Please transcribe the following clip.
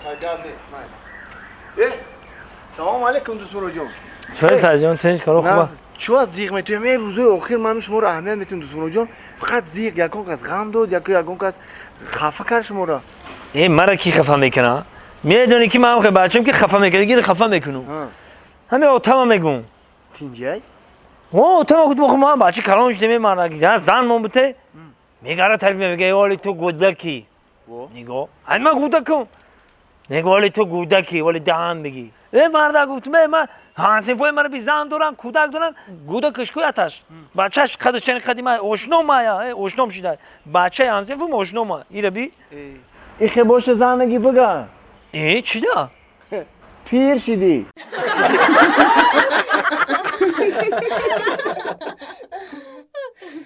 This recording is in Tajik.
Хай, гап не, майли. Э, салом алейкум, Дӯстмуроҷон. Чой, Саидҷон, тинч, коро хуба? Чӯ зиқ метуем? Э, рӯзои охир ман шуморо аҳамият метиҳам, Дӯстмуроҷон. Фақат зиқ, ягон кас ғам дод, ягон кас хафа кард шуморо? Э, мара ки хафа мекунам? Медонӣ ки ман ҳам бачам ки хафа мекунад, гир хафа мекунам. Ҳами отама мегум. Тинҷай? О, отама гуфт, мо ман бача калон шудем, мардак зан мон буте. Мегара тариф мега, оли ту гудаки. Нигоҳ. Ай, ман гудакам. Мега, оли ту гудаки, оли даҳан бигӣ. Э, мардак, гуфтум, э, ман ҳамсинфои мара би зан доран, кӯдак доран, гудакаш кӯяташ. Бачаш қадаш чани қади ман ошно мая, э, ошном шида. Бачаи ҳамсинфум ошно ма. Ира би? Ихе боша, занаги биган. Э, чӣ да? Пир шидӣ.